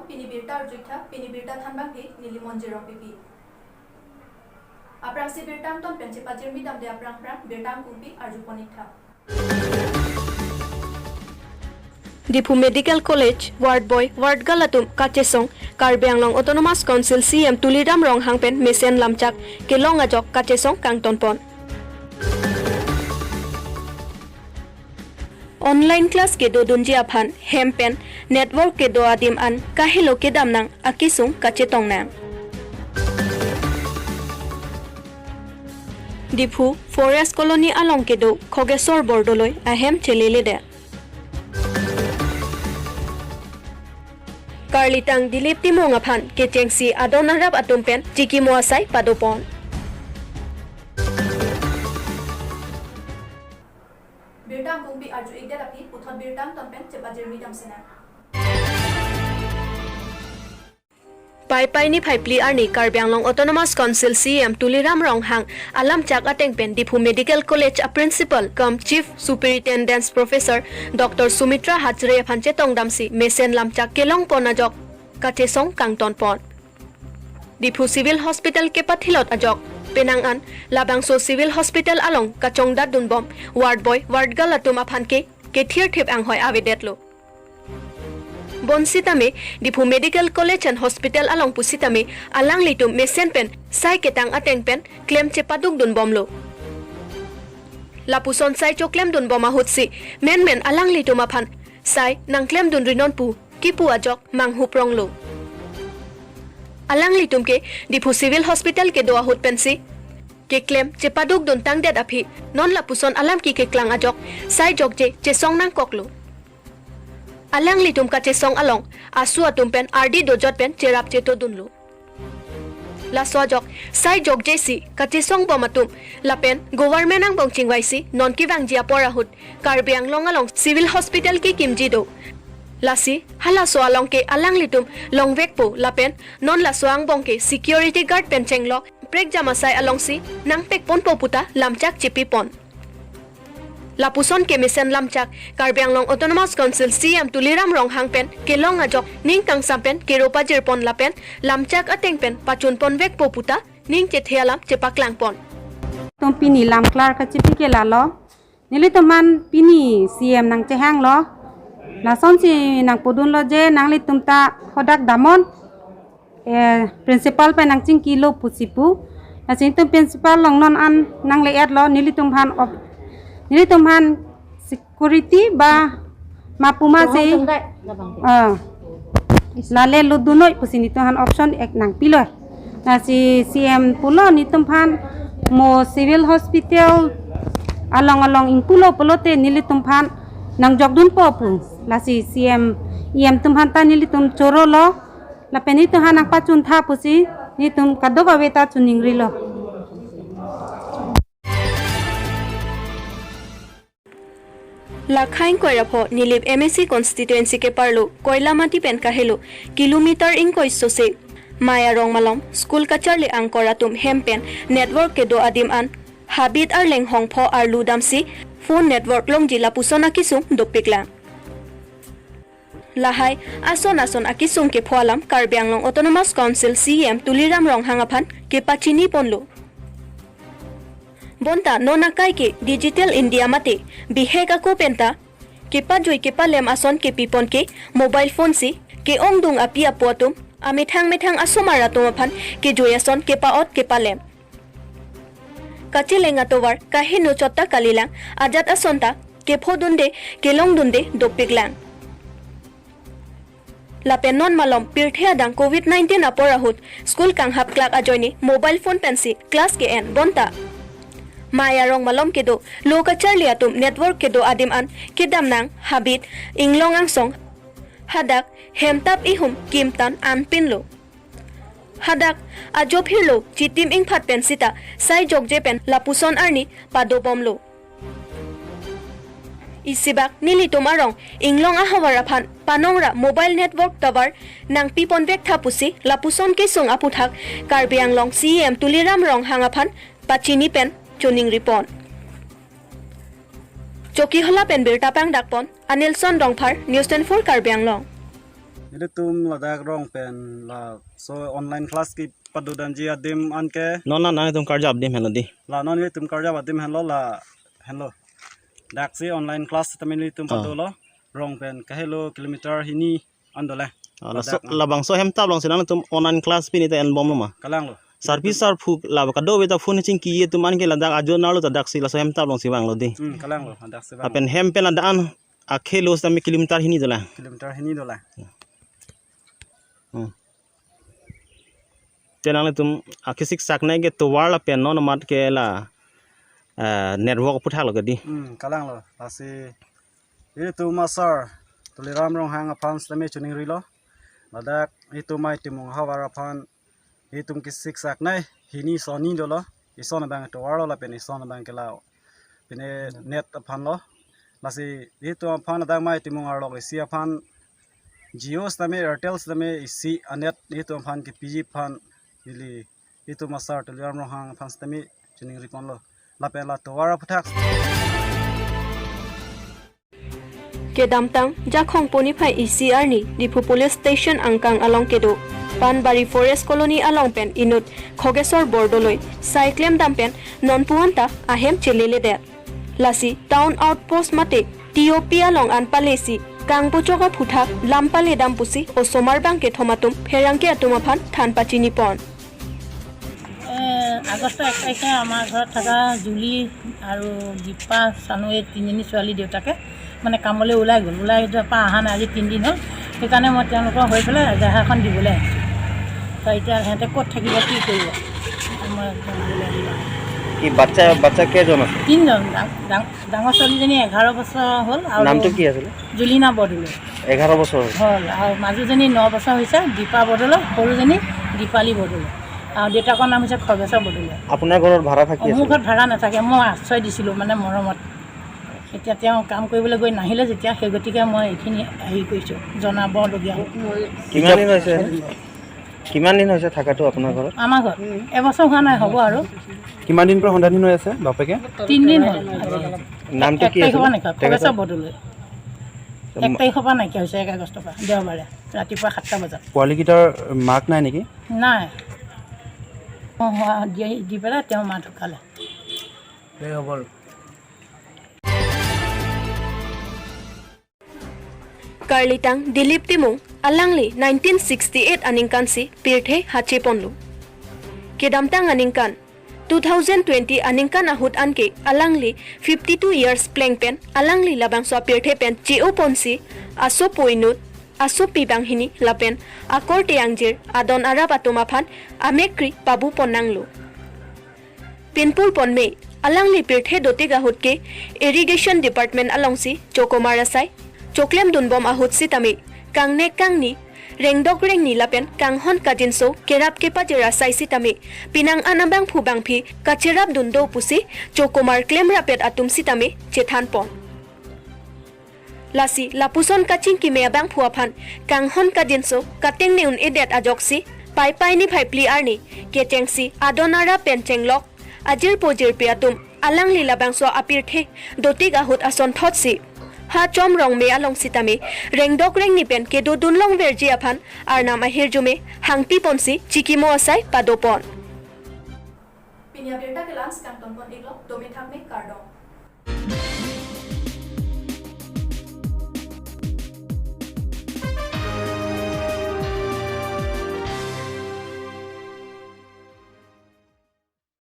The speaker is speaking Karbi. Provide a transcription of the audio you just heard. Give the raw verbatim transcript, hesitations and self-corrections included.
Pini birta arjuitha, pini birta thanbangke neli Monjir Rongpipi. Aphrangsi birta angton pen chepajirmi damde aphrang aphrang birta angkungpi arjupon-iktha. Diphu Medical College, Ward Boy, Ward Girl atum kachesong, Karbi Anglong Autonomous Council C E M Tuliram Ronghang pen mesen lamchak kelong ajok kachesong kangtonpon. Online class kedodunji aphan hem pen network kedo adim an kahelo kedam nang akesung kachetong nang. Diphu Forest Colony along kedo Khogeswar Bordoloi ahem cheleledet. Karlitang Dilip Timung aphan kechengsi adon arap atum pen chikimo asai padopon. Birta angkungpi arju-ikdet aphi puthot birta angton pen chepajirmi damsinang. Paipai niphai phli arni Karbi Anglong Autonomous Council C E M Tuliram Ronghang alamchak ateng pen Diphu Medical College a Principal cum Chief Superintendent Professor Doctor Sumitra Hajre aphan chetong damsi mesen lamchak kelongpon ajok kachesong kangtonpon. Diphu Civil Hospital kepathilot ajok penang an labangso Civil Hospital along kachongdatdunbom Ward Boy, Ward Girl atum aphan ke kethirthip anghoi avedetlo. Bonsitame Diphu Medical College and Hospital along pusitame alanglitum mesen pen sai ketang ateng pen klem chepadukdunbomlo. Lapuson sai choklemdunbom ahutsi menmen alanglitum aphan sai nangklemdunri non pu kipu ajok manghupronglo. Alanglitum ke Diphu Civil Hospital kedo ahut pensi keklem chepadukdun tangdet aphi non lapuson alam kikeklang ajok sai jokje chesong nangkoklo. Alanglitum kachesong along asu atum pen ardi dojot pen cherap chetodunlo. Laso ajok sai jokjesi kachesongbom atum lapen government angbong chingvaisi non kevangji apor ahut Karbi Anglong along Civil Hospital kekimji do. Lasi halaso along ke alanglitum longvekpo lapen non laso angbong ke security guard pen chenglok prekjam asai alongsi nangpekponpo puta lamchak chepipon. Lapuson ke mesen lamchak Karbi Anglong Autonomous Council C E M Tuliram Ronghang pen kelong ajok ning kangsam pen kero pajirpon lapen lamchak ateng pen pachunponvekpo puta ning chethe alam chepaklangpon. Tum pini lam klar kachipi ke lalo. Nelitum aphan pini C E M nangchehanglo. Lasonsi nangpudunlo je nanglitum ta hadak damnon. Eh, principal pen nangchingkilo pusi pu. Lasi itum principal along non an nangle-etlo nelitum aphan op-, nelitum aphan security ba mapuma si. Chunghong chungdai labang ke. Ah. Lale lutdun noi pusi nelitum aphan option ek nangpilo. Lasi C E M pulo nelitum aphan mo civil hospital along along ingpulo pulote nelitum aphan nangjokdunpo pu. Lasi C E M, E M atum aphan ta nelitum chorolo. Lapen nelitum aphan nangpachuntha pusi nelitum kadokave ta chuningrilo. Lakha ingkoi ra pho Nilip M A C constituency keparlo Koilamati pen kahelo kilometer ingkoi sose Maya Rong malom school kacharli angkor atum hem pen network kedo adim an habit arleng hongpho arlu damsi phone network longji lapuson akesung dopiklang. Lahai ason ason akesung kepho alam Karbi Anglong Autonomous Council C E M Tuliram Ronghang aphan kepachiniponlo. Bonta non akai ke Digital India mate bihek ako penta kepajui kepalem ason kepipon ke mobile phone si ke-ongdung api apo atum amethang methang asomar atum aphan kejui ason kepa-ot kepalem. Kacheleng atovar kaheno chot ta kalilang, ajat ason ta kephodunde kelongdunde dopiklang. Lapen non malom pirthe adang covid nineteen apor ahut school kanghap klak ajoine mobile phone pensi class ke-en bonta Maya Rong malom kedo lo kacharli atum network kedo adim an kedam nang habit inglong angsong hadak hemtap ihum kimtan anpinlo. Hadak ajo phirlo chitim ingphat pen sita sai jokje pen lapuson arni padobomlo. Isibak nelitum arong inglong ahavar aphan panongra mobile network tower nangpiponvek tha pusi lapuson kesung aputhak Karbi Anglong C E M Tuliram Ronghang aphan pachini pen chuningripon. Chokihola pen birta pangdakpon Anilson Rongphar, News twenty-four Karbi Anglong. Ilitum ladak rong pen laso online class kepadodanji adim anke. Non la nangtum karjap adim henlo dei. La non ilitum karjap adim henlo la henlo. Daksi online class tame ilitum Ah. padolo. Rong pen kahelo kilometer hini an dolang. Ah, laso, Ladak, ah. labangso ahemtap alongsi nangtum online class pini ta enbomlo ma? Kalanglo. Sarpi sarpo la kadokave ta phone chingki atum anke ladak ajo nalo ta daksi laso ahemtap alongsi vanglo dei. Hmm, kalanglo, daksi vang. Lapen hem pen ladak an akhelo sitame kilometer hini dolang. Kilometer hini dolang. Hmm. Te nangtum akisik saknei ke tovar lapen non amat ke la, eh, network aphuthak lo ke dei. Hmm, kalanglo. Lasi ilitum asar Tuliram Ronghang aphan sitame choningrilo. Ladak ilitum amei Timung ahavar aphan ilitum kisik saknei hini sonni dolo. Ison abang tovar lo lapen ison abang ke la pine net aphan lo. Lasi ilitum aphan ladak amei Timung arlok isi aphan Jio sitame Airtel sitame isi anet ilitum aphan kepiji aphan ili ilitum asar Tuliram Ronghang aphan sitame choningripon lo. Lapen la tovar aphuthak. Kedamtang Jakhong poni phai isi arni Diphu Police Station angkang along kedo Panbari Forest Colony along pen inut Khogesor Bordoloi sai klemdam pen non pu-an ta ahem cheleledet. Lasi Town Outpost mate T O P along an palesi kangpuchok aphuthak lam paledam pusi osomar bang kethom atum pherangke atum aphan than pachinipon. এ, আগষ্ট এক তাৰিখে আমাৰ ঘৰত থকা জুলি আৰু দীপা চানু, এই তিনিজনী ছোৱালী দেউতাকে মানে কামলৈ ওলাই গ'ল। ওলাই যোৱাৰ পৰা অহা নাই, আজি তিনিদিন হ'ল। সেইকাৰণে মই তেওঁলোকৰ হৈ পেলাই এজাহাৰখন দিবলৈ আহিছোঁ। তো এতিয়া সিহঁতে ক'ত থাকিব, কি কৰিব? মই জানিবলৈ আহিলোঁ। কি বাচ্চা, বাচ্চা কেইজন আছে? তিনিজন। ডাঙ-, ডাঙ-, ডাঙৰ ছোৱালীজনী এঘাৰ বছৰ হ'ল আৰু নামটো কি আছিলে? জুলিনা বৰদলৈ। এঘাৰ বছৰ হ'ল। হ'ল। আৰু মাজুজনী ন বছৰ হৈছে, দীপা বৰদলৈ, সৰুজনী দীপালী বৰদলৈ। আৰু দেউতাকৰ নাম হৈছে খগেশ্বৰ বৰদলৈ। আপোনাৰ ঘৰত ভাড়া থাকি অ, মোৰ আছিলে? ঘৰত ভাড়া নাথাকে, মই আশ্ৰয় দিছিলোঁ মানে মৰমত। এতিয়া তেওঁ কাম কৰিবলৈ গৈ নাহিলে যেতিয়া, সেই গতিকে মই এইখিনি হেৰি কৰিছোঁ, জনাবলগীয়া হ'ল। কিমান দিন হৈছে? কিমান দিন হৈছে থাকাটো আপোনাৰ ঘৰত? আমাৰ ঘৰত এবছৰ হোৱা নাই, হ'ব আৰু। কিমান দিন পৰা সন্ধানহীন হৈ আছে বাপেকে? তিনিদিন হ'ল আজি। নামটো এক কি তাৰিখৰ আছিলে? পৰা নাইকিয়া, তেখেতৰ? খগেশ্বৰ বৰদলৈ। এক তাৰিখৰ পৰা নাইকিয়া হৈছে, এক আগষ্টৰ পৰা, দেওবাৰে ৰাতিপুৱা সাতটা বজাত। পোৱালীকেইটাৰ মাক নাই নেকি? নাই। অ, হোৱা দি, দি পেলাই তেওঁ মা ঢুকালে। Karlitang Dilip Timung alangli nineteen sixty-eight aningkan si pirthe hacheponlo. Kedamtang aningkan two thousand twenty aningkan ahut anke alangli fifty-two years pleng pen alangli labangso apirthe pen che-oponsi asopo inut, asopi banghini lapen akorte angjir adon arap atum aphan amekri pabupon nanglo. Pinpul ponme, alangli pirthe dotik ahut ke Irrigation Department alongsi chokomar asai choklem dunbom ahut sitame kangnek kangni, rengdok rengni lapen kanghon kajinso kerap kepajir asai sitame penang an abangphu bangphi kacherap dun do pusi chokomar klemrapet atum sitame chethanpon. Lasi lapuson kachingkime abangphu aphan kanghon kajinso katengne un-edet ajoksi Paipai niphai phli arni kechengsi adon arap pen chenglok ajirpo jirpi atum alangli labangso apirthe dotik ahut asonthotsi ha chom rongme along sitame rengdok rengni pen kedo dunlongverji aphan arnam ahirjume hangpiponsi chikimo asai padopon. Pini abirta ke la-ansi kangtonpon-iklo, dome thakme, kardom.